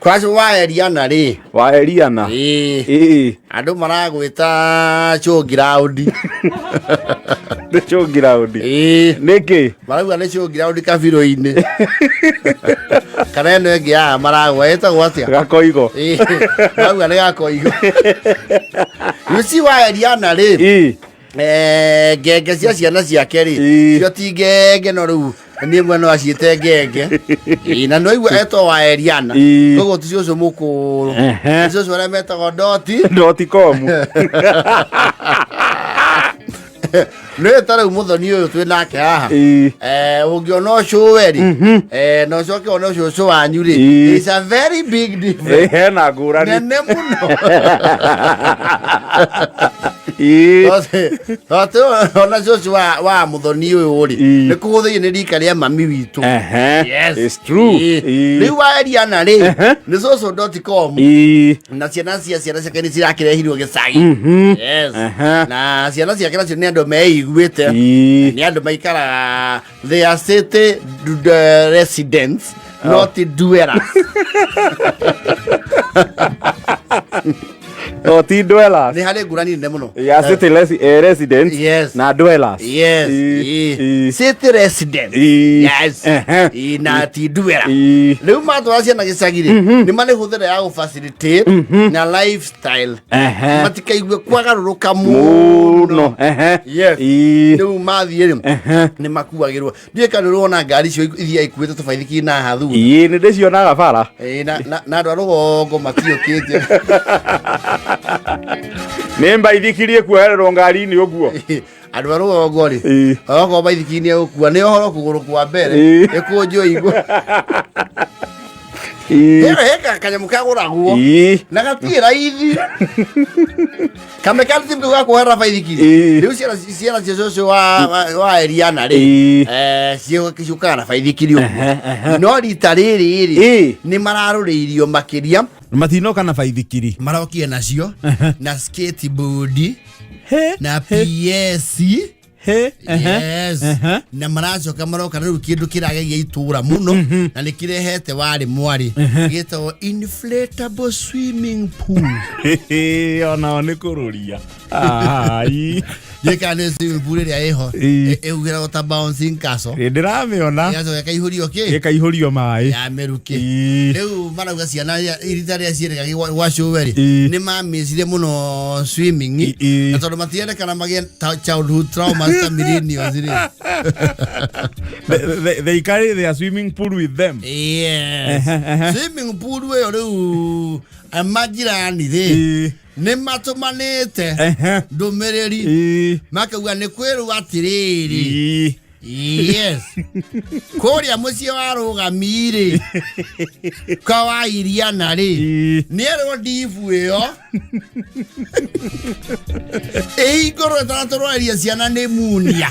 Kwacu wa Eliana rĩ. Wa Eliana. Ĩĩ. Ĩĩ. Andũ maragwĩta chũngiraũndi. Nĩ chũngiraũndi. Ĩĩ. Nĩkĩ? Marauga nĩ chũngiraũndi kabirũ-inĩ. Kana ĩno ĩngĩ ya maragwa ĩtagwo atĩa? Gakoigo. Ĩĩ. Marauga nĩ gakoigo. You see wa Eliana rĩ. Ĩĩ. Ngenge cia ciana ciake rĩ Ĩĩ. cio ti ngenge no rĩu niĩ mwene aciĩte ngenge. Ĩĩ, na nĩwaigua etwo wa Eliana. Ĩĩ. Koguo ti cũcũ mũkũrũ. Ehe. Nĩ cũcũ arĩa metagwo doti. Doti komu. Nĩ ta rĩu mũthoni ũyũ twĩ nake haha. Ĩĩ. Ũngĩona ũcũwe rĩ, na ũcoke one ũcũcũ wanyu rĩ, Ĩĩ. it's a very big difference. Ĩĩ, hena ngũrani. Nene mũno. Ĩĩ. Tondũ ona cũcũ wa mũthoni ũyũ rĩ, Ĩĩ. nĩ kũhũthĩire nĩ rika rĩa mami witũ. Ehe. Yes. It's true. Ĩĩ. Ĩĩ. Rĩu wa Eliana rĩ, Ehe. nĩ cũcũ dot com. Ĩĩ. Na ciana cia ciana ciake nĩ cirakĩrehirwo gĩcagi. Yes. Ehe. Na ciana ciake nacio nĩ andũ meiguĩte. Ĩĩ. Nĩ andũ maikaraga they are city residents, not dwellers. O ti dwellers. Nĩ harĩ ngũrani nene mũno. Ya city residents Yes. na dwellers. Yes. Ĩĩ. Ĩĩ. Ĩĩ. City resident. Ĩĩ. Yes. Ehe. Ĩĩ, na ti dweller. Ĩĩ. Rĩu matwara ciana gĩcagi rĩ, nĩ marĩhũthĩra ya gũfacilitate na lifestyle. Ehe. Matikaigue kwagarũrũka mũno. Mũno. Ehe. Yes. Ĩĩ. Rĩu mathiĩ rĩ, Ehe. nĩ makuagĩrwo. Ndiũĩ kana nĩ ũrona ngari icio ithiaga ikuĩte tũbaithikiri na haha thutha. Ĩĩ nĩ ndĩcionaga bara. Ĩĩ, na andũ a rũgongo matiũkĩte. Nĩ mbaithikiri ĩkuohererwo ngari-inĩ ũguo. Andũ a rũgongo rĩ, Ĩĩ. okorwo baithikiri nĩ egũkua nĩ ũhoro kũgũrũ kwa mbere Ĩĩ. ĩkũnjwo igũ. Ĩĩ. He kanyamũ kagũragwo Ĩĩ. na gatirĩ raithi. Kamekanism kau ga kuoherera baithikiri. Ĩĩ. Rĩu ciana cia cũcũ wa Eliana rĩ, Ĩĩ. ciũkaga na baithikiri ũguo. No rita rĩrĩ rĩ, Ĩĩ. nĩ mararũrĩirio makĩria. Matinoka na baithikiri. Marokire nacio na skateboard He. na PS. He. Ehe. Yes. Ehe. Na maracoka maroka rĩu kĩndũ kĩragegia itũra mũno na nĩ kĩrehete warĩ mwarĩ gĩtagwo inflatable swimming pool. Onao nĩ kũrũria. Ai. Njĩkaga nĩ swimming pool ĩrĩa ĩho Ĩĩ. ĩhuhĩragwo ta bouncing castle. Ĩ, ndĩramĩona. Ĩgacoka ĩkaihũrio kĩ Ĩkaihũrio maĩ. ya mĩrukĩ. Ĩĩ. Rĩu marauga ciana rita rĩa ciĩrĩga gwa cũwe rĩ, Ĩĩ. nĩ mamĩcire mũno swimming Ĩĩ. na tondũ matirendekana magĩe childhood traumas ta millennials rĩ. They carry their swimming pool with them. Yes. Swimming pool ĩyo rĩu majirani rĩ Ĩĩ. nĩ matũmanĩte Ehe. ndũmĩrĩri Ĩĩ. makauga nĩ kwĩrwo atĩrĩrĩ. Ĩĩ. Yes. Kũrĩa mũciĩ wa rũgami rĩ, kwa wa Iriana rĩ, Ĩĩ. nĩ erwo ndibu ĩyo ĩhingũrwo ĩtanatũrwaria ciana nĩ munia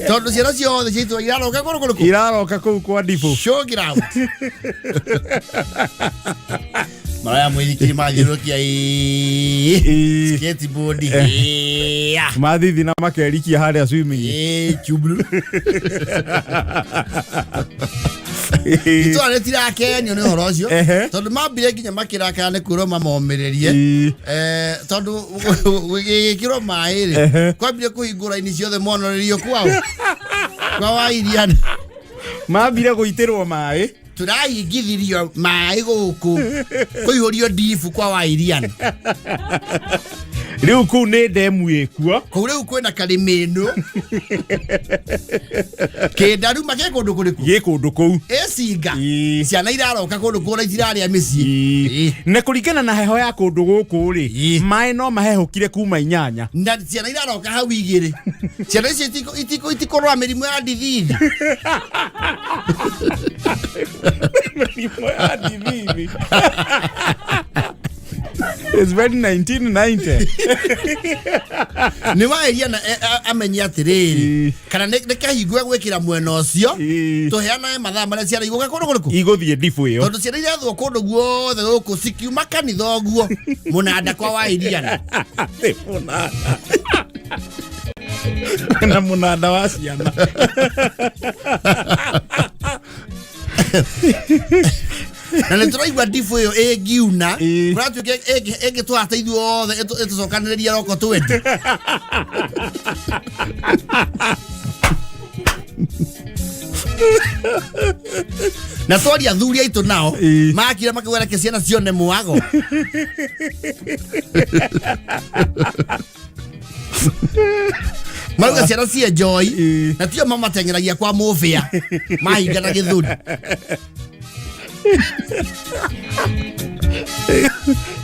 tondũ ciana ciothe cia itũra iraroka kũrũ kũrĩkũ Iraroka kũu kwa ndibũ. Show ground. Maraya mwithikiri mathiũrũkia ĩĩ Ĩĩ. skateboard ĩĩ Mathithi na makerikia harĩa swimming. ĩĩ chublu. Itũra rĩtirakenio nĩ ũhoro ũcio Ehe. tondũ mambire nginya makĩrakara nĩ kwĩrwo mamomĩrĩrie. Ĩĩ. Tondũ gĩgĩkĩrwo maĩ rĩ, Ehe. kwambire kũhingũra ini ciothe monorerio kwao kwa wa Iriana. Mambire gũitĩrwo maĩ. Tũrahingithirio maĩ gũkũ kũihũrio ndibu kwa wa Iriana. Rĩu kũu nĩ ndemu ĩkuo. Kũu rĩu kwĩna karĩmĩnũ kĩndaruma kĩ kũndũ kũrĩkũ Gĩ kũndũ kũu. ĩcinga. Ĩĩ. Ciana iraroka kũndũ kũrĩa itirarĩa mĩciĩ. Ĩĩ. Ĩĩ. Na kũringana na heho ya kũndũ gũkũ rĩ, Ĩĩ. maĩ no mahehũkire kuma 8. Na ciana iraroka hau 2. Ciana icio itikũrwara mĩrimũ ya ndithithi. Mĩrimũ ya ndithithi. It's very 1990. Nĩ waĩria na amenye atĩrĩrĩ, Ĩĩ. kana nĩ kahingo gwĩkĩra mwena ũcio Ĩĩ. tũheanae mathaa marĩa ciana igũka kũndũ kũrĩkũ Igũthiĩ ndibũ ĩyo. Tondũ ciana irathwo kũndũ guothe gũkũ cikiuma kanitha ũguo mũnanda kwa wa Iriana. Nĩ mũnanda. Na mũnanda wa ciana. Na nä tå raigua ndibå ä yo ä ngiuna Ĩĩ. kå ratuä ke ä ngä twata ithuothe ä tå cokanä rä ria roko twendi. Na twaria athuri aitå nao Ĩĩ. makira makauga reke ciana cione mwago. Marauga ciana cienjoi Ĩĩ. na tio mamateng'eragia kwa mũbĩa mahingana gĩthũri.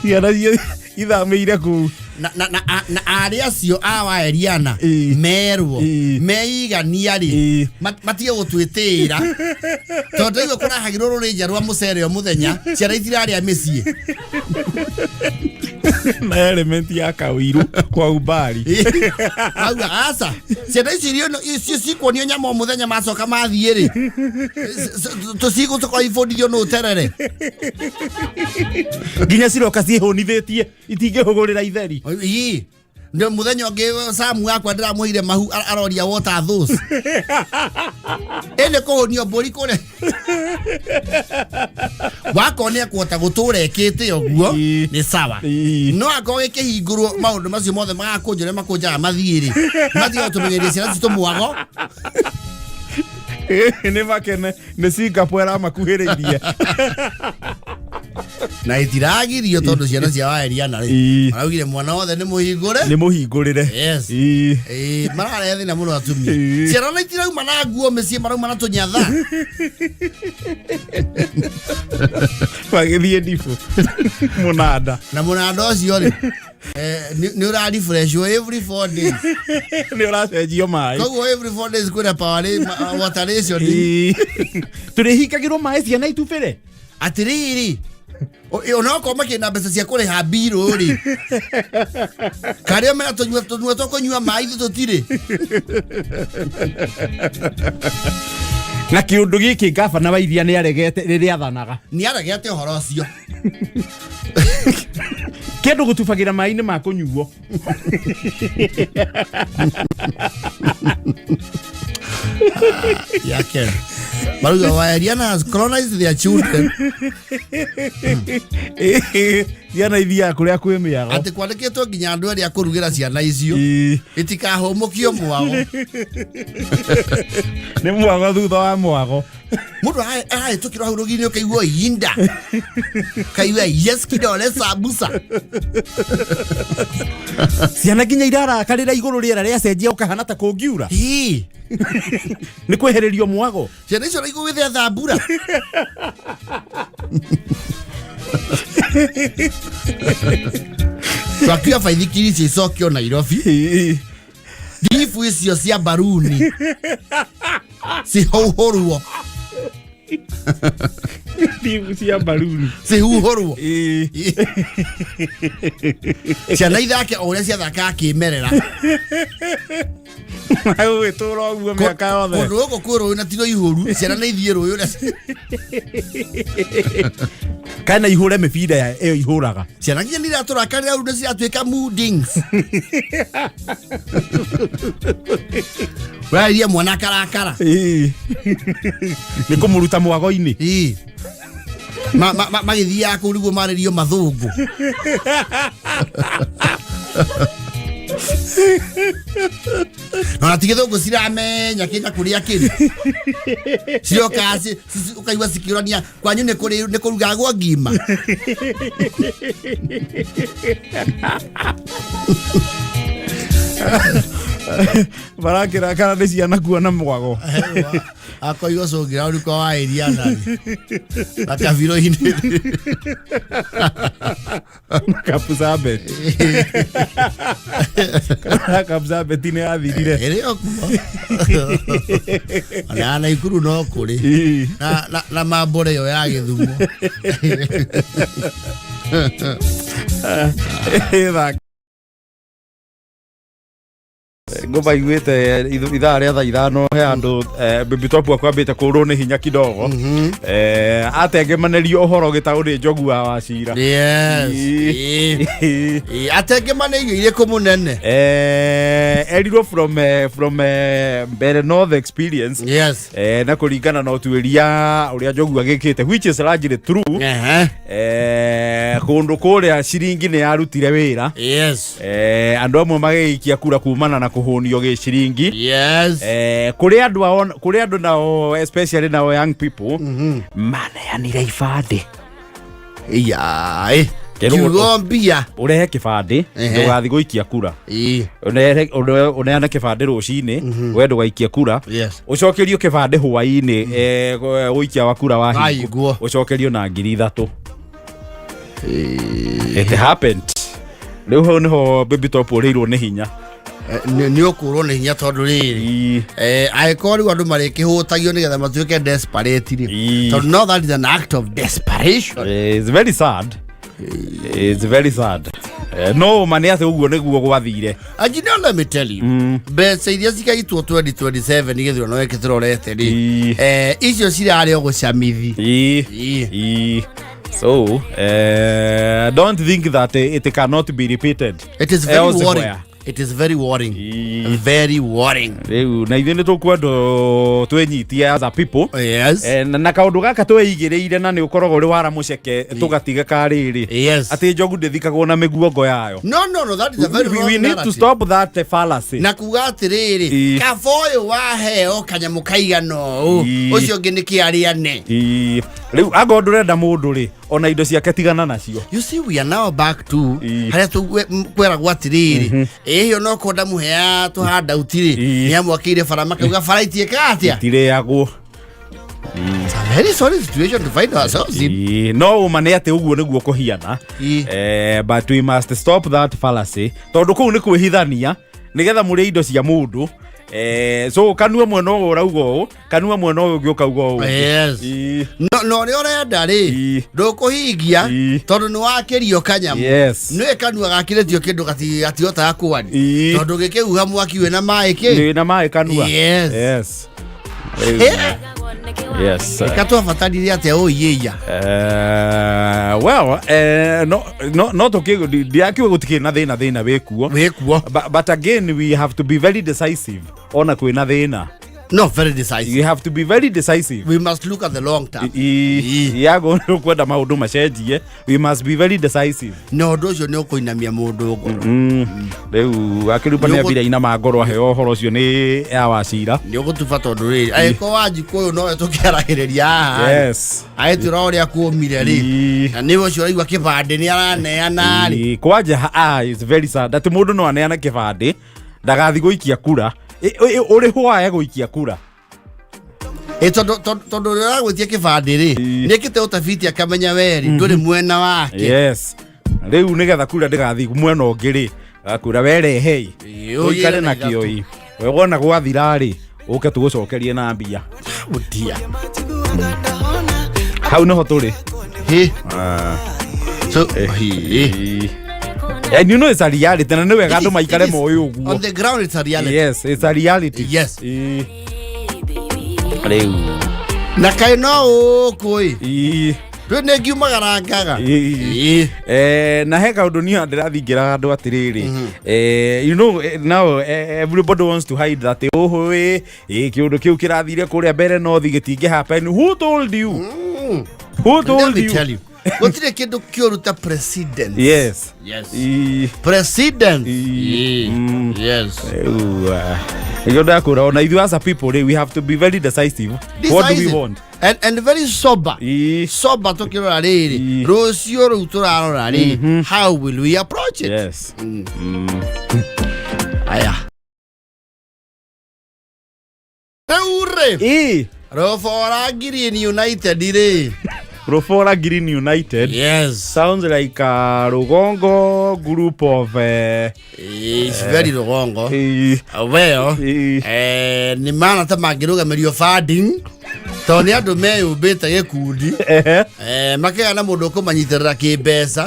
Ciana ithamĩire kũu. Na arĩ acio a wa Eliana Ĩĩ. merwo Ĩĩ. meigania rĩ Ĩĩ. matige gũtwĩtĩĩra tondũ ndaigua kũrahagĩrwo rũrĩnja rwa mũcere o mũthenya, ciana itirarĩa mĩciĩ. Na element ya kawĩiru kwa umbali. Auga aca, ciana ici irio icio cikuonio nyama o mũthenya macoka mathiĩ rĩ, tũcigũcoka ibundithio nũ terere. Nginya ciroka ciĩhũnithĩtie itingĩhũgũrĩra itheri. Ii. Ndio muthenya ũngĩ Samu wakwa ndĩramũheire mahu aroria what are those. Ĩnĩ kũhũnio mbũri kũrĩa wakorwo nĩ ekũhota gũtũra ĩkĩte ũguo Ii. nĩ sawa. Ii. No akorwo gĩkĩhingũrwo maũndũ macio mothe magakũnja ũrĩa makũnjaga mathiĩ rĩ, matige gũtũmenyeria ciana citũ mwago. Nĩ makene nĩ Singapore ĩramakuhĩrĩirie. Na itiragirio tondũ ciana cia waeriana rĩ Ii. maraugire mwana wothe nĩ mũhingũre. Nĩ mũhingũrĩre. Yes. Ĩĩ. Ĩĩ, mararehe thĩna mũno atumia. Ĩĩ. Ciana na itirauma na nguo mĩciĩ, marauma na tũnyatha. Magĩthiĩ ndibũ mũnanda. Na mũnanda ũcio rĩ, nĩ ũra refreshwo every 4 days. Nĩ ũracenjio maĩ. Koguo every 4 days kwĩna power water ration. Ĩĩ. Tũrĩhingagĩrwo maĩ ciana itubĩre. Atĩrĩrĩ, onokorwo makĩrĩ na mbeca cia kũrĩha mbirũ rĩ, karĩa mena tũnyua tũnyua twa kũnyua maĩ, ithuĩ tũtirĩ. Na kĩũndũ gĩkĩ ngabana wa iria nĩ aregete rĩrĩa athanaga. Nĩ aregete ũhoro ũcio. Kĩndũ gũtubagĩra maĩ-inĩ ma kũnyuo. Yake maruga wa Eliana has colonized their children. Ciana ithiaga kũrĩa kwĩ mĩago. Atĩ kwandĩkĩtwo nginya andũ arĩa kũrugĩra ciana icio Ĩĩ. itikahũmũkio mwago. Nĩ mwago thutha wa mwago. Mũndũ arahĩtũkĩrwo hau rũgiri-inĩ ũkaigua inda kaigua yes kidole sambusa. Ciana nginya irarakarĩra igũrũ rĩera rĩacenjia ũkahana ta kũngiura. Ii. Nĩ kwehererio mwago. Ciana icio na igũgĩthĩa thambura. Twakiuga baithikiri icio icokio Nairobi. Ĩĩ. Ndibu icio cia baruni cihuhũrwo. Ndibu cia baruni. Cihuhũrwo. Ĩĩ. Ciana ithake o ũrĩa ciathakaga kĩmerera. Gũgĩtũra ũguo mĩaka yothe. Kũndũ gũkũ kwĩ rũĩ na ti rũihũru, ciana nĩ ithiĩ rũĩ ũrĩa Kana ihũre mĩbira ĩyo ihũraga. Ciana nginya nĩ iratũrakarĩra rĩu nĩ ciratuĩka moodings. Ũrarĩria mwana akarakara. Ĩĩ. Nĩ kũmũruta mwago-inĩ. Ĩĩ. Magĩthiaga kũu nĩguo marĩrio mathũngũ. Na ti gĩthũngũ ciramenya kĩna kũrĩa kĩrĩ ciroka ũkaigua cikĩũrania kwanyu nĩ kũrĩ nĩ kũrugagwo ngima. Marakĩrakara nĩ ciana kuona mwago. Akoigwo cũngĩra ũrĩ kwa wa Eliana na kabiro-inĩ. Kapsabet. Kapsabet nĩ yathirire. Ĩrĩ o kuo ona Naikuru no kũrĩ. Ĩĩ. Na mambore ĩyo ya Gĩthumo. Ĩthaka. Ngũmaiguĩte ithaa rĩa thaa 5 he handũ Baby Top akwambĩte kũrwo nĩ hinya kidogo, atengemanĩrio ũhoro gĩtaũ nĩ Njogu wa Wacira. Yes. Ĩĩ. Atengemanĩirio irĩkũ, mũnene? Erirwo from mbere North experience na kũringana na ũtuĩria ũrĩa Njogu agĩkĩte, which is largely true, kũndũ kũrĩa ciringi nĩ yarutire wĩra. Andũ amwe magĩikia kura kumana na kũhũnio gĩciringi. Kũrĩ andũ kũrĩ andũ nao, especially nao young people, maneanire ibandĩ. Iyaĩ. Kĩrũ- Kiugo mbia. Ũrehe kĩbandĩ, ndũgathiĩ gũikia kura. Ũneane kĩbandĩ rũcinĩ, we ndũgaikie kura. Ũcokerio kĩbandĩ hwaĩ-inĩ, ũikia wa kura wahingwo. Wahingwo. Ũcokerio na 3000. It happened. Rĩu hau nĩho Baby Top ũrĩirwo nĩ hinya. Nĩ ũkũrwo nĩ hinya tondũ rĩrĩ, angĩkorwo rĩu andũ marĩkĩhũtagio nĩgetha matuĩke desperate rĩ, tondũ no that is an act of desperation. It's very sad. It's very sad. No ma nĩ atĩ ũguo nĩguo gwathire. And you know, let me tell you, mbeca iria cikaitwo 2027 gĩthurano gĩkĩ tũrorete rĩ, icio cirarĩ o gũcamithi. Ii. So, don't think that it cannot be repeated. It is very Elsewhere. worrying. It is very worrying. Very worrying. Rĩu na ithuĩ nĩ tũkwendwo twĩnyitie as a people. Na kaũndũ gaka tweigĩrĩire na nĩ ũkoragwo ũrĩ wara mũceke tũgatiga karĩrĩ atĩ njogu ndĩthikagwo na mĩguongo yayo. No, that is a very We, wrong we need to narrative. stop that fallacy. Na kuga atĩrĩrĩ, kaba ũyũ waheo kanyamũ kaigana ũũ, ũcio ũngĩ nĩ kĩarĩane. Ii. Rĩu angorwo ndũrenda mũndũ rĩ, ona indo ciake tigana nacio. You see, we are now back to harĩa kweragwo atĩrĩrĩ, ĩyo no kwenda mũhea tũhandauti rĩ, nĩ amwakĩire bara makauga bara itiĩkaga atĩa. Itirĩagwo. It's a very sorry situation to find ourselves in. Ii, no ũma nĩ atĩ ũguo nĩguo kũhiana. But we must stop that fallacy tondũ kũu nĩ kwĩhithania nĩgetha mũrĩe indo cia mũndũ. So kanua mwena ũyũ ũrauga ũũ, kanua mwena ũyũ ũngĩ ũkauga ũũ. No ũrĩa ũrenda rĩ, ndũkũhingia tondũ nĩ wakĩrio kanyamũ. Nĩwe kanua gakĩrĩtio kĩndũ gatihotaga kwaria tondũ gĩkĩhuha mwaki wĩna maĩ kĩ. Nĩ na maĩ kanua. Yes. Katwabatarire atĩa ũiyĩia? Well, no tũkĩ ndiakiuga gũtikĩrĩ na thĩna wĩkuo. Wĩkuo. But again, we have to be very decisive ona kwĩna thĩna. No, very decisive. You have to be very decisive. We must look at the long term. Yago kwenda maũndũ macenjie, we must be very decisive. Na ũndũ ũcio nĩ ũkũinamia mũndũ ngoro. Rĩu akĩruba nĩ ambire inama ngoro aheo ũhoro ũcio nĩ ya Wacira. Nĩ ũgũtuba tondũ rĩrĩ, angĩkorwo Wanjikũ ũyũ nowe tũkĩaragĩrĩria haha rĩ, agĩtwĩra ũrĩa kuomire rĩ, na nĩwe ũcio ũraigua kĩbandĩ nĩ araneana rĩ. Kwanja it's very sad atĩ mũndũ no aneane kĩbandĩ ndagathi gũikia kura. Ũrĩ hwae gũikia kura. Ĩ tondũ ũrĩa ũragwĩtia kĩbandĩ rĩ, nĩ ekĩte ũtabiti akamenya we rĩ ndũrĩ mwena wake. Yes, rĩu nĩgetha kura ndĩgathiĩ mwena ũngĩ rĩ, akura werehei Ũgĩre tũikare na nakĩo ĩ we wona gwathira rĩ, ũke tũgũcokerie na mbia. Mũtia. Hau nĩho tũrĩ. Hĩ. So hĩ. And you know it's a reality na nĩ wega andũ maikare moĩ ũguo. On the ground it's a reality. Yes, it's a reality. Rĩu Na kaĩ no ũkũ ĩ twĩ nĩ ngiumagarangaga. Na he kaũndũ niĩ ndĩrathingĩra andũ atĩrĩrĩ, you know now, everybody wants to hide that ũhũ ĩ kĩũndũ kĩu kĩrathire kũrĩa mbere nothi gĩtingĩ happen. Who told you? Who Let told me you? tell you, gũtirĩ kĩndũ kĩũru ta president. President. Rĩu, nĩkĩo ndakwĩra ona ithuĩ as a people rĩ, we have to be very decisive. What do we Decisive. want? And very sober. Sober tũkĩrora rĩrĩ, rũciũ rũu tũrarora rĩ, how will we approach it? Aya, rĩu rĩ, Rũbora Green United rĩ. Rũbora Green United. Sounds like a Rugongo group of It's very rũgongo. Well, nĩ mana ta mangĩrũgamĩrio funding. Tondũ nĩ andũ meyũmbĩte gĩkundi. Makĩgĩa na mũndũ ũkũmanyitĩrĩra kĩmbeca.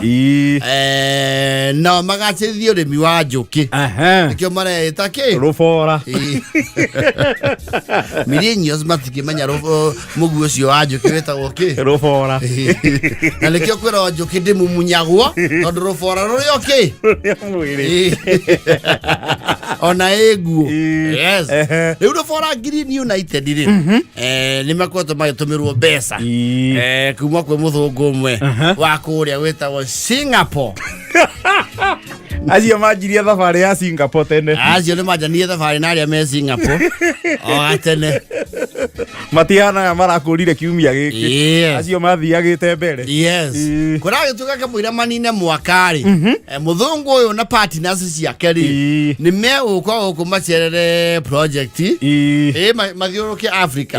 Nao magacĩrithia ũrĩmi wa njũkĩ. Nĩkĩo mareĩta kĩ? Rũbora. Ĩĩ. Millennials matingĩmenya mũguĩ ũcio wa njũkĩ wĩtagwo kĩ? Rũbora. Na nĩkĩo kwĩrwo njũkĩ ndĩmumunyagwo tondũ rũbora rũrĩ o kĩ? Rũrĩa mwĩrĩ. Ĩĩ. Ona ĩ nguo. Ĩĩ. Yes. Rĩu rũbora Green United rĩ, nĩ makoretwo magĩtũmĩrwo mbeca kuma kwĩ mũthũngũ ũmwe wa kũrĩa wĩtagwo Singapore. Acio manjirie thabarĩ ya Singapore tene. Acio nĩ manjanirie thabarĩ na arĩa me Singapore o gatene. Matihanaga marakũrire kiumia gĩkĩ. Yes. Acio mathiagĩte mbere. Yes. Kũragĩtuĩka kamũira manine mwaka rĩ, mũthũngũ ũyũ na partners ciake rĩ, nĩ megũka gũkũ macerere project. Ĩ mathiũrũrũke Africa.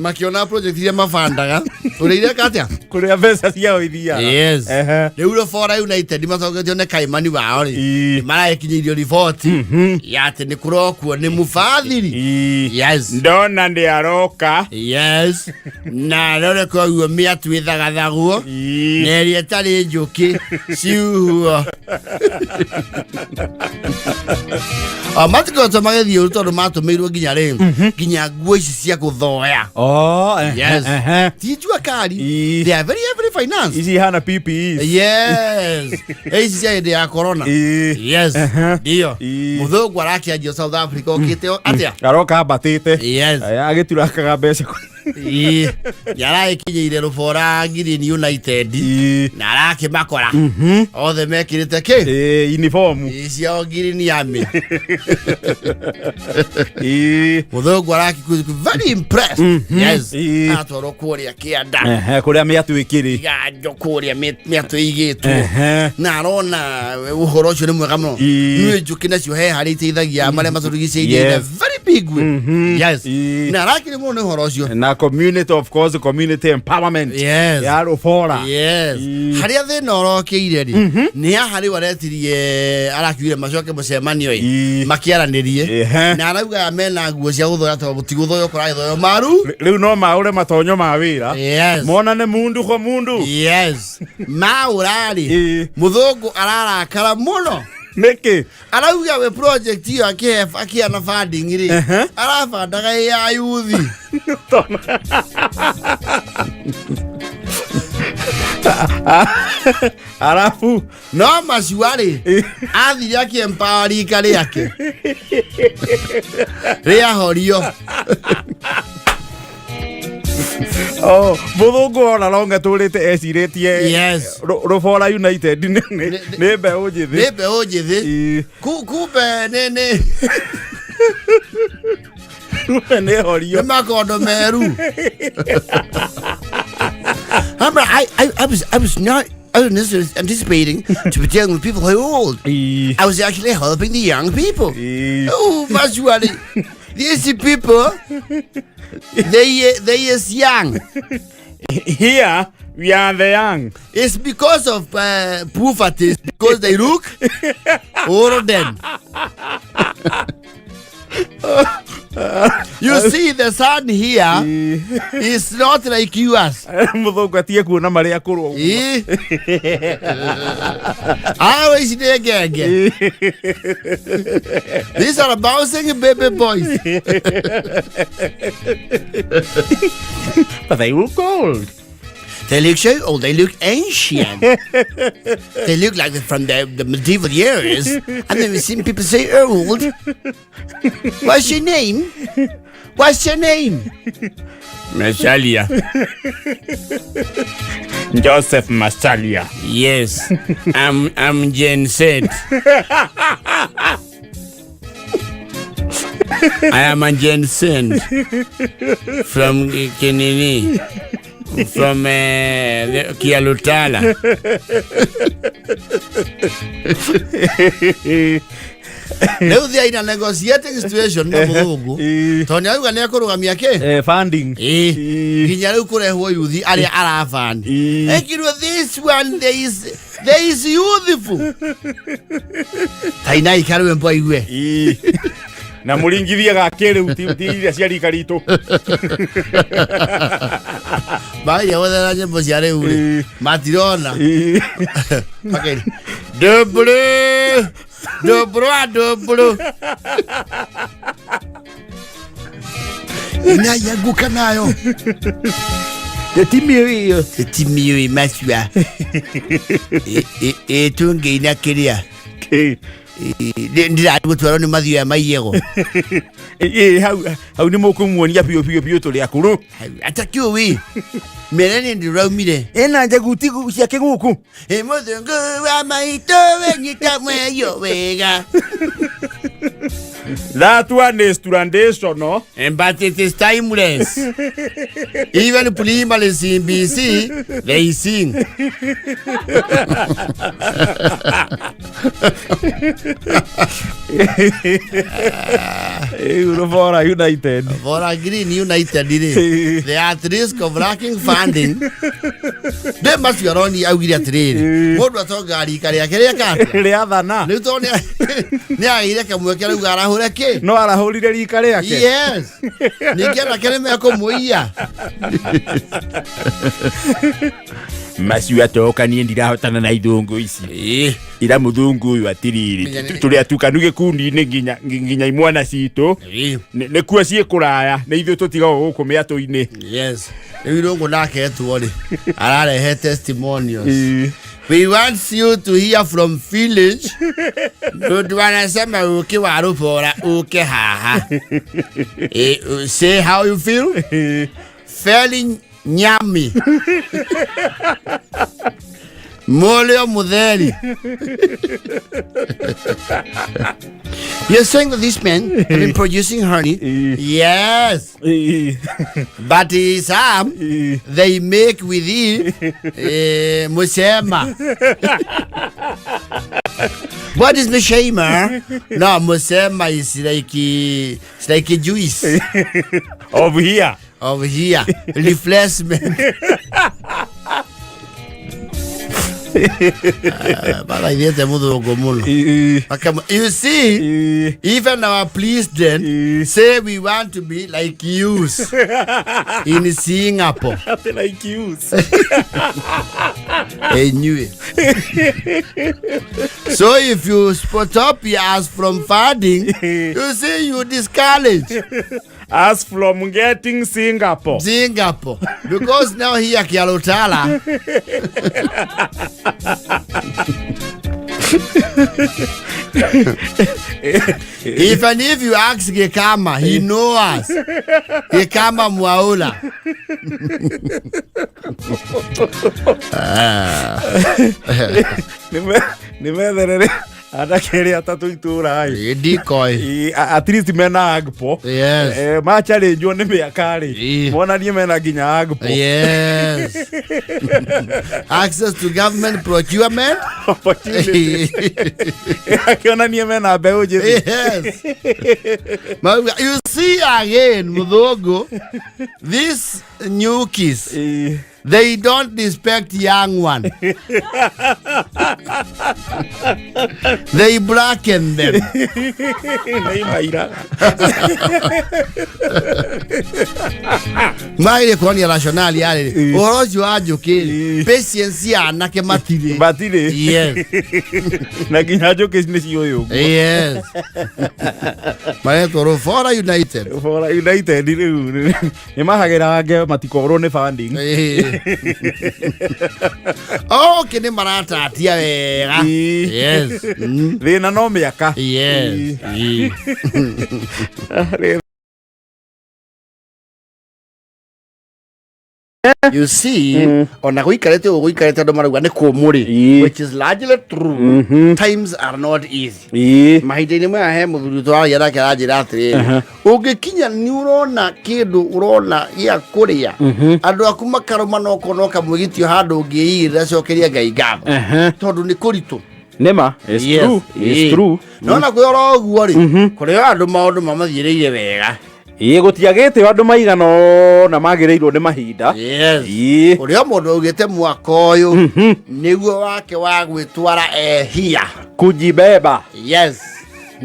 Makĩona project iria mabandaga ũrĩa ireka atĩa. Kũrĩa mbeca ciao ithiaga. Yes. Rĩu Rũbora United macoketio nĩ Kaimani wao rĩ, maragĩkinyĩirio riboti ya atĩ nĩ kũrokwo nĩ mũbathiri. Yes. Ndona nĩ aroka. Yes. Na rore koguo mĩatũ ĩthagathagwo na ĩrĩa ĩtarĩ njũkĩ ciuhuo. O matikoretwo magĩthiĩ ũru tondũ matũmĩirwo nginya rĩ nginya nguo ici cia gũthoya. Oh, Yes. Ti jua kali. They are very heavily financed. Ici ihana PPEs. Yes. Ici cia hĩndĩ ya corona. Yes. Ndio. Mũthũngũ arakĩanjio South Africa okĩte atĩa? Aroka ambatĩte. Yes. Agĩturakaga mbeca. Ĩĩ. Nĩ aragĩkinyĩire Rũbora Green United na arakĩmakora othe mekĩrĩte kĩ? Uniform. Ĩĩ, ciao Green Army. Mũthũngũ arakĩ very impressed. Yes. Atwarwo kũrĩa kĩanda. Kũrĩa mĩatũ ĩkĩrĩ. Iganjo kũrĩa mĩatũ ĩigĩtwo. Na arona ũhoro ũcio nĩ mwega mũno. Nĩ njũkĩ nacio he harĩa iteithagia marĩa matũrigicĩirie in a very big way. Yes. Na arakĩrĩ mũno nĩ ũhoro ũcio. Na community, of course, community empowerment. Yes. Ya Rũbora. Yes. Harĩa thĩna ũrokĩire rĩ, nĩ haha rĩu aretirie arakiugire macoke mũcemanio ĩ makĩaranĩrie. Na arauga mena nguo cia gũthoya tondũ gũtigũthoywo kũragĩthoywo maru. Rĩu no maũre matonyo ma wĩra. Yes. Monane mundu kwa mundu. Yes. Maũra rĩ, mũthũngũ ararakara mũno. Nĩkĩ? Arauga we project ĩyo akĩheana funding rĩ, arabandaga ĩ ya yuthi. Arabu No macua rĩ, athire akĩempower rika rĩake rĩahorio. Oh, mũthũngũ ona longa tũrĩte ecirĩtie Yes. Rũbora United nĩ mbeũ njĩthĩ. Nĩ mbeũ njĩthĩ. Kumbe nĩ Kumbe nĩ horio. Nĩ makondo meru. Remember, I was not, I was necessarily anticipating to be dealing with people who are old. I was actually helping the young people. Oh, virtually. These people, they is young. Here, we are the young. It's because of poverty, because they look older than. You see, the sun here is not like yours. Mũthũngũ atige kuona marĩa akũrũ ũguo. Ĩ. Awa ici nĩ ngenge. These are bouncing baby boys. But they look old. They look so old. They look ancient. They look like they're from the medieval years. I've never seen people say old. What's your name? What's your name? Masalia. Joseph Masalia. Yes, I'm Gen Z. I am a Gen Z from Kinini, from Kialutala. Rĩu thia ina negotiating situation na mũthũngũ tondũ nĩ arauga nĩ ekũrũgamia kĩ? Funding. Ĩ. Nginya rĩu kũrehwo yuthi arĩa arabani. Ekirwo this one there is youthful. Tainai karwĩmbo aigue. Na mũringithie ga kĩrĩu, ti iria cia rika ritũ. Mageria gwethera nyĩmbo cia rĩu rĩ, matirona. Makeria ndũmbũrũ ndũmbũrũ wa ndũmbũrũ inayanguka nayo. Tĩtimiũ. Tĩtimiũĩ macua ĩtũngĩina kĩrĩa ndĩrathiĩ gũtwarwo nĩ mathioya maiyego. Ĩ, hau hau nĩ mũkũmuonia biũ biũ biũ tũrĩ akũrũ. Atakiũĩ mĩere nĩ ndĩraumire. Ĩna njaguti cia kĩgũkũ. Ĩ mũthũngũ wa maitũ wenyita mweyo wega. That one is traditional. But it is timeless. Even primary CBC, they sing. Ĩ, Rũbora United. Bora Green United rĩ, they are at risk of lacking funding. Ndĩ macio aroni augire atĩrĩrĩ, mũndũ atonga rika rĩake rĩeka atĩa? Rĩathana. Rĩu tondũ nĩ agĩire kamweke rĩu arahũre kĩ? No arahũrire rika rĩake. Yes. Ningĩ anake nĩ mekũmũiya. Macio atoka niĩ ndirahotana na ithũngũ ici. Ira mũthũngũ ũyũ atĩrĩrĩ, Menya tũrĩ atukanu gĩkundi-inĩ nginya imwana citũ nĩkuo ciĩ kũraya, nĩ ithuĩ tũtigagwo gũkũ mĩatũ-inĩ. Yes. Rĩu irũngũ nake etwo rĩ, ararehe testimonials. We want you to hear from village. Ndu wanasema ũkĩ wa rũbora ũke haha. Say how you feel. Feli nyami. Moleo mutheri. You're saying that these men have been producing honey? Yes. But some they make with it musema. What is mushema? No, musema is like it's like a juice. Of here. Of here. Refreshment. Baraithĩte mũthũngũ mũno. You see, even our president say we want to be like you in Singapore. Ati like you. Anyway. So if you spot up us from funding, you see you discourage. Us from getting Singapore. Singapore. Because now here Kialutala. Even if you ask Gikama, he knows us. Gikama Mwaula. Nĩ metherere anake erĩ atatũ itũra ĩ. Decoy. At least mena agpo. Yes. Machallenjwo nĩ mĩaka rĩ, monanie mena nginya agpo. Yes. Access to government procurement. Opportunity. Akĩonanie mena mbeũ njĩthĩ. Yes. But you see again, Muthongo, these new kids, they don't respect young one. They blacken them. Nĩ imaira. Magire kuonia rationale yarĩ ũhoro ũcio wa njũkĩ rĩ, patience ya anake matirĩ. Matirĩ. Yes. Na nginya njũkĩ nĩ ciũĩ ũguo. Yes. Maretwo Rũbora United. Bora United rĩu nĩ mahagĩra nge matikorwo nĩ funding. Okay, nĩ maratatia wega. Yes. Thĩna no mĩaka. Yes. You see, ona gũikarĩte ũguo gũikarĩte andũ marauga nĩ kũmũ rĩ, which is largely true, times are not easy. Mahinda-inĩ maya he mũthuri tũraria nake aranjĩra atĩrĩrĩ, ũngĩkinya nĩ ũrona kĩndũ ũrona gĩa kũrĩa, andũ aku makarũma no kona ũkamwĩgitio handũ ũngĩigĩrĩra, cokeria Ngai ngatho tondũ nĩ kũritũ. Nĩma, it's Yes. true, it's true. No na kwĩ oro ũguo rĩ, kũrĩ o andũ maũndũ mamathiĩrĩire wega. Ĩĩ, gũtiagĩte andũ maigana ũna magĩrĩirwo nĩ mahinda. Yes. Kũrĩ o mũndũ augĩte mwaka ũyũ nĩguo wake wa gwĩtwara ehia. Kujibeba. Yes.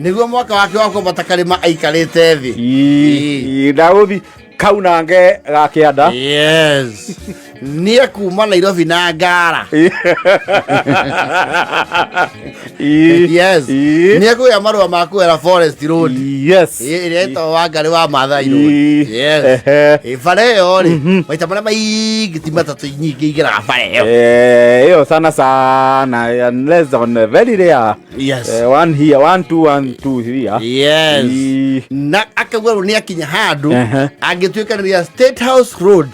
Nĩguo mwaka wake wa kwambata karĩma aikarĩte thĩ. Ii, ndagũthi kaunange ga kĩanda. Yes, nĩ ekuma Nairobi na ngara. Yes. Nĩ ekũgĩa marũa ma kũgera Forest Road. Ĩrĩa ĩtagwo Wangarĩ wa Maathai Road. Yes. Bara ĩyo rĩ, maita marĩa maingĩ ti matatũ nyingĩ igeraga bara ĩyo. Ĩyo sana sana, unless on a very rare. One here, one two, one two here. Na akauga rĩu nĩ akinya handũ angĩtuĩkanĩria State House Road.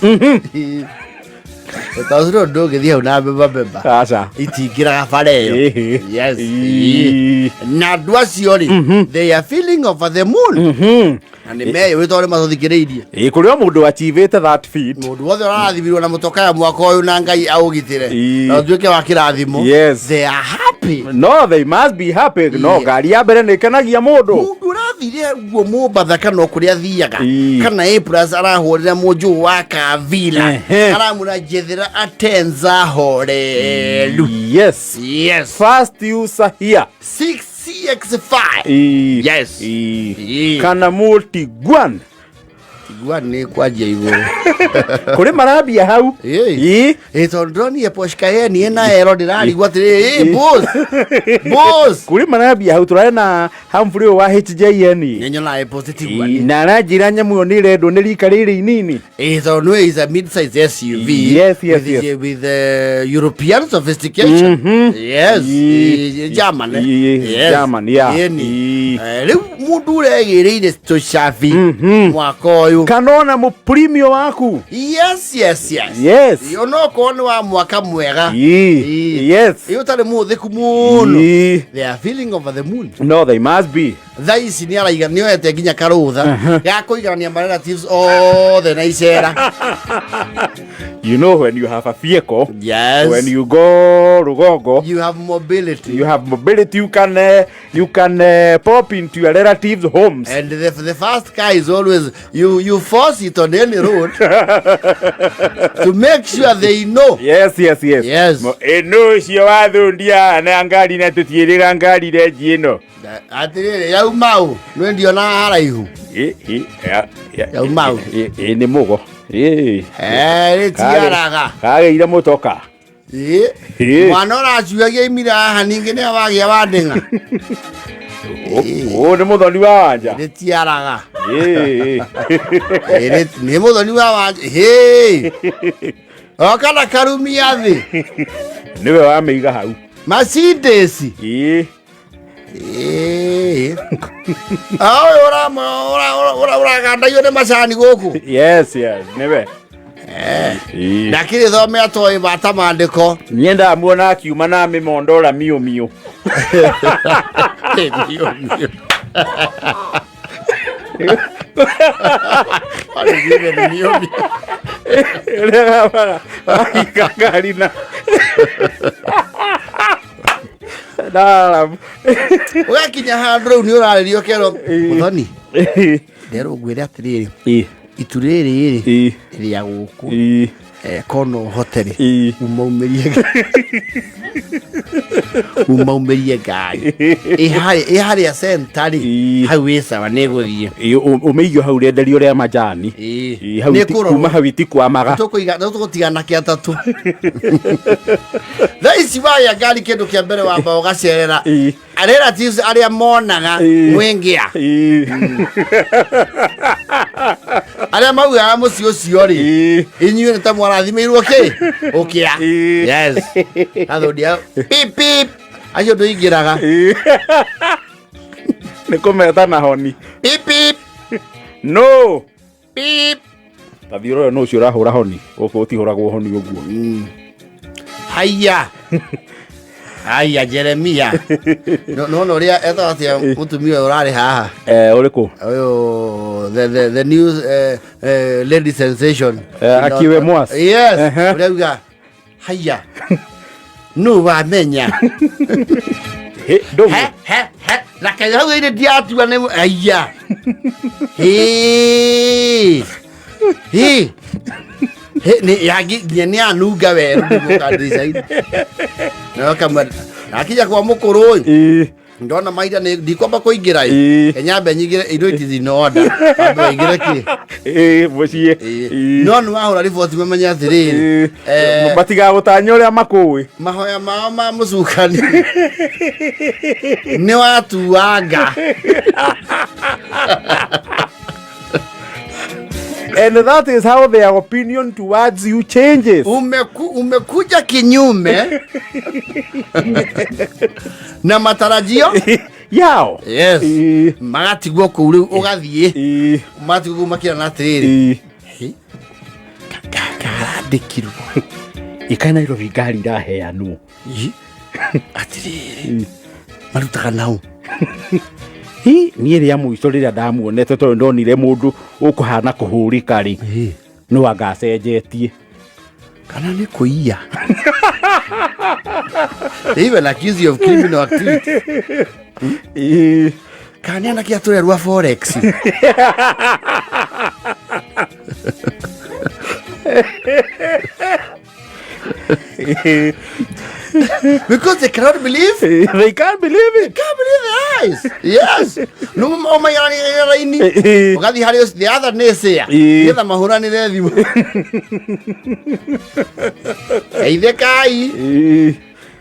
State House Road ndũngĩthiĩ hau na mbemba mbemba. Aca. Itingĩraga bara ĩyo. Na andũ acio rĩ, they are feeling over the moon. Na nĩ meyũĩ tondũ nĩ matũthikĩrĩirie. Ĩ, kũrĩ o mũndũ achievĩte that feat. Mũndũ wothe ũrarathimirwo na mũtoka ya mwaka ũyũ na Ngai aũgitĩre na ũtuĩke wa kĩrathimo. They are happy. No, they must be happy. No, ngari ya mbere nĩ ĩkenagia mũndũ. Mũndũ ũrathire guo Mombatha kana o kũrĩa athiaga, kana A plus arahũrĩra mũnjũ wa Kavila, aramwĩra njethera atenza horeru. First user here. 6 CX5. Kana multiguan. Tiguan nĩ kwanjia igũrũ. Kũrĩ marambia hau. Ĩ, tondũ ndĩronire Porsche Cayenne ĩna ero, ndĩrarigwo atĩrĩrĩ, ĩ, boss boss. Kũrĩ marambia hau, tũrarĩ na Humphrey ũyũ wa HJN. Nĩ nyonaga Porsche Tiguan. Na aranjĩra nyamũ ĩyo nĩ ĩrendwo nĩ rika rĩrĩ inini. Ĩ, tondũ nĩ is a mid size SUV Yes, with, with European sophistication. Yes. German, eh? Yes. German, yeah. Ĩni. Rĩu mũndũ ũregĩrĩire tũcabi mwaka ũyũ kana ona mũprimio waku. Yes. Onokorwo nĩ wa mwaka mwega. Ĩ, ũtarĩ mũthĩku mũno. They are feeling over the moon. No, they must be. Thaa ici nĩ araiga nĩ oete nginya karũtha ga kũiganania ma relatives othe na icera. You know, when you have a vehicle, when you go rũgongo, you have mobility. You have mobility. You can pop into your relatives' homes. And the first car is always you force it on any road to make sure they know. Yes. Ĩno ũcio wathundia na ngari na tũtiĩrĩga ngari renji ĩno. Atirĩrĩ, yauma ũ? Nĩ ndionaga haraihu. Yauma ũ? Ĩ, nĩ mũgo. Rĩtiaraga. Kagĩire mũtoka. Mwana ũracuagia imira haha ningĩ nĩwe wagĩa wandĩng'a. Ũyũ nĩ mũthoni wa wanja. Rĩtiaraga. Nĩ mũthoni wa wanja. Hĩ. Oka na karumia thĩ. Nĩwe wamĩiga hau. Mercedes. Ũyũ ũragandagio nĩ macani gũkũ. Yes, nĩwe. Ndakĩrĩ thome atoĩ bata maandĩko. Niĩ ndamuona akiuma na mĩmondora miũ miũ. Miũ miũ. What is even miũ miũ? Ũrĩa gabara wahinga ngari na Ndaramu. Ũgakinya handũ rĩu nĩ ũrarĩrio ũkerwo, mũthoni, nderwo ngwĩre atĩrĩrĩ, itu rĩrĩ rĩ rĩa gũkũ. Kono ũhote rĩ, umaumĩrie ngari ĩ harĩa center rĩ, hau ĩ sawa, nĩ ĩgũthiĩ. Ũmĩigio hau rĩenderio rĩa majani. Hau Nĩ ĩkũrorwo. Kuma hau itikwamaga. Tũgũtigana kĩa tatũ. Thaa ici wagĩa ngari, kĩndũ kĩa mbere wamba ũgacerera relatives arĩa monaga mwĩngĩa, arĩa maugaga mũciĩ ũcio rĩ, inyuĩ nĩ ta mwarathimĩirwo kĩ ũkĩa. Yes, athondia pip pip acio ndũingĩraga. Nĩ kũmeta na honi. Pip pip. No. Pip. Ta thiĩ ũrore nũ ũcio ũrahũra honi gũkũ, ũtihũragwo honi ũguo. Haiya haiya, Jeremia, nona ũrĩa etagwo atĩa mũtumia ũyũ ũrarĩ haha? Ũrĩkũ? Ũyũ the new lady sensation. Akiwe Mwas. Yes. Ũrĩa uga haiya, nũ wamenya? Hĩ, ndũgũ. He he he, na kenya hau ĩrĩ ndiatua nĩ haiya, hĩ hĩ hĩ, nĩ yangi nginya nĩ anunga werũ nĩguo ndirica-inĩ nayo kamwe akinya kwa mũkũrũ ũyũ. Ndona maira nĩ ndikwamba kũingĩra ĩ. Ĩĩ. Nyambe nyingĩre indo it is in order. Ambe waingĩre kĩ? Ĩĩ, mũciĩ. Ĩĩ. Ĩĩ. No nĩ wahũra riboti mamenye atĩrĩrĩ. Ĩĩ. Eh, Matigagũtanya ũrĩa makũĩ. Mahoya mao ma mũcukani nĩ watuanga. And that is how their opinion towards you changes. Umekuja kinyume na matarajio yao. Yes. Ĩĩ. Magatigwo kũu rĩu ũgathiĩ. Ĩĩ. Matigwo kũu makĩrana atĩrĩrĩ. Ĩĩ. Karandĩkirwo. Ika Nairobi ngari iraheanwo. Atĩrĩrĩ, marutaga nau. Hi, niĩ rĩa mũico rĩrĩa ndamuonete tondũ ndonire mũndũ ũkũhana kũhũrĩka rĩ, no anga acenjetie. Kana nĩ kũiya. They even accuse you of criminal activity. Ĩĩ. Kana nĩ anake atũrerua forex. Because they cannot believe. They can't believe it. Can't believe their eyes. Yes. No ũmaiganĩra raini. Ũgathiĩ harĩ the other naysayer. Ĩĩ. Nĩgetha mahũranĩre thimũ. Geithĩkai. Ĩĩ.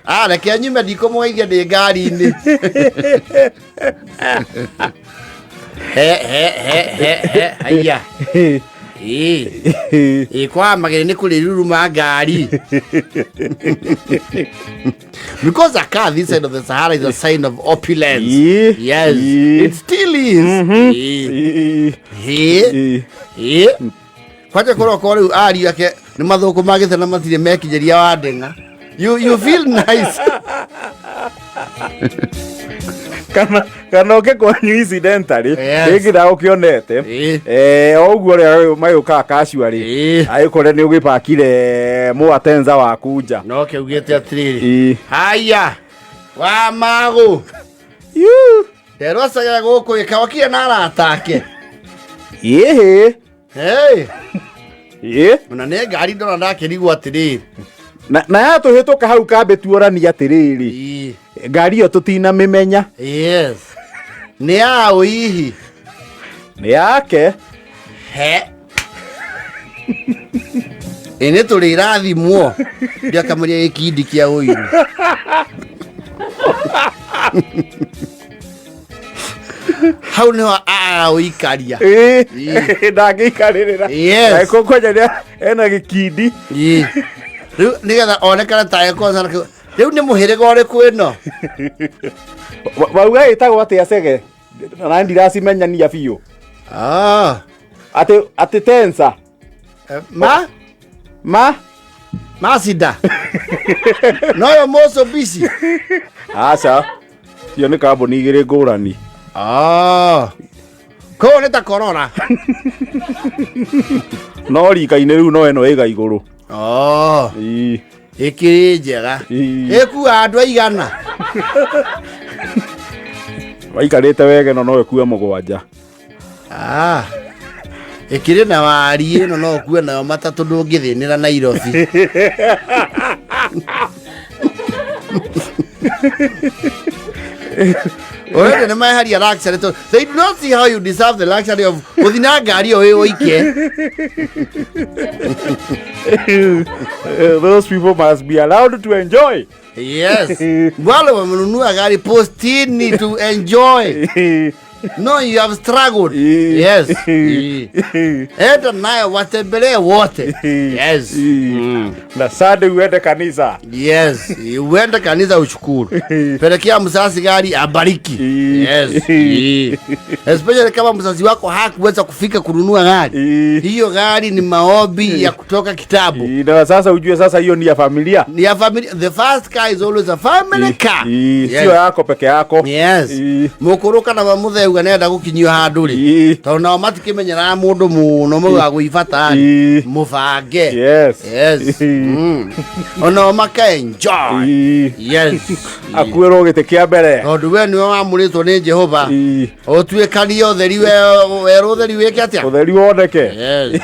Ah, reke nyume ndikũmũgeithia ndĩ ngari-inĩ. He he he he he haiya. Ĩĩ. Ĩĩ kwa magĩrĩ nĩ kũrĩruruma ngari. Because a car this side of the Sahara is a sign of opulence. Ĩĩ. Yes. Ĩĩ. It still is. Ĩĩ. Ĩĩ. Ĩĩ. Ĩĩ. Ĩĩ. Kwanja kũroko rĩu ariũ ake nĩ mathũkũ magĩte na matirĩ mekinyĩria wa ndeng'a. You feel nice. Kana oke kwanyu incidentally. Yes. Rĩngĩ ndagũkĩonete. Ĩĩ. Eh, o ũguo ũrĩa magĩũkaga casually. Ĩĩ. Agĩkore nĩ ũgĩbakire mũatenza waku nja. No kĩaugĩte atĩrĩrĩ. Ĩĩ. Haya. Wa magũ. Yuu. Nderwacagĩra gũkũ ĩka wakire na arata ake. Ĩhĩ. Hey. Ĩĩ. Ona nĩ ngari ndona ndakĩrigwo atĩrĩrĩ. Na yatũhĩtũka hau kambĩ tuorania atĩrĩrĩ. Ĩĩ. Ngari ĩyo tũtinamĩmenya. Yes. Nĩ yaũ hihi? Nĩ yake. He. Ĩ nĩ tũrĩ irathimwo. Ndiakamũria gĩkindi kĩa ũiru. Hau nĩho agũikaria. Ĩĩ. Ĩĩ. Ndangĩikarĩrĩra. Yes. Angĩkorwo kwanja ena gĩkindi. Ĩĩ. Rĩu nĩgetha onekane ta ekũcana rĩu nĩ mũhĩrĩga ũrĩkũ ĩno? Wauga ĩtagwo atĩa cege? Na ndiracimenyania biũ. Ah. Atĩ tensa. Ma? Ma? Mazda. Noyo Mitsubishi. Aca. Cio nĩ kambuni igĩrĩ ngũrani. Ah. Koguo nĩ ta Corona. No rika-inĩ rĩu no ĩno ĩga igũrũ. Oh. Ĩĩ. Ĩkĩrĩ njega. Ĩĩ. Ĩkua andũ aigana. Waikarĩte wega ĩno no ĩkue mũgwanja. Ah. Ĩkĩrĩ na wari ĩno no ũkue nayo matatũ ndũngĩthĩnĩra Nairobi. Already nĩ maheria luxury to they do not see how you deserve the luxury of gũthiĩ na ngari ĩyo wĩ ũike. Those people must be allowed to enjoy. Yes. Wale wamenunua gari postini to enjoy. No, you have struggled. Yes. Enda nayo watembelee wote. Yes. Na Sunday uende kanisa. Yes. Uende kanisa ushukuru. Pelekea mzazi gari abariki. Yes. Especially kama mzazi wako hakuweza kufika kununua gari. Hiyo gari ni maombi ya kutoka kitabu. Na sasa ujue sasa hiyo ni ya familia. Ni ya familia. The first car is always a family car. Yes. Sio yako peke yako. Yes. Mũkũrũ kana wa mũtheu nenda gũkinyio handũ rĩ. Tondũ nao matikimenyeraga mũndũ mũno maugaga gwĩbata rĩ. Mũbange. Yes. Yes. Onao maka enjoy. Yes. Akuĩrwo gĩtĩ kĩa mbere. Tondũ we nĩwe wamũrĩtwo nĩ Jehova. Ũtuĩkanie ũtheri werũ ũtheri wĩke atĩa? Ũtheri woneke. Yes.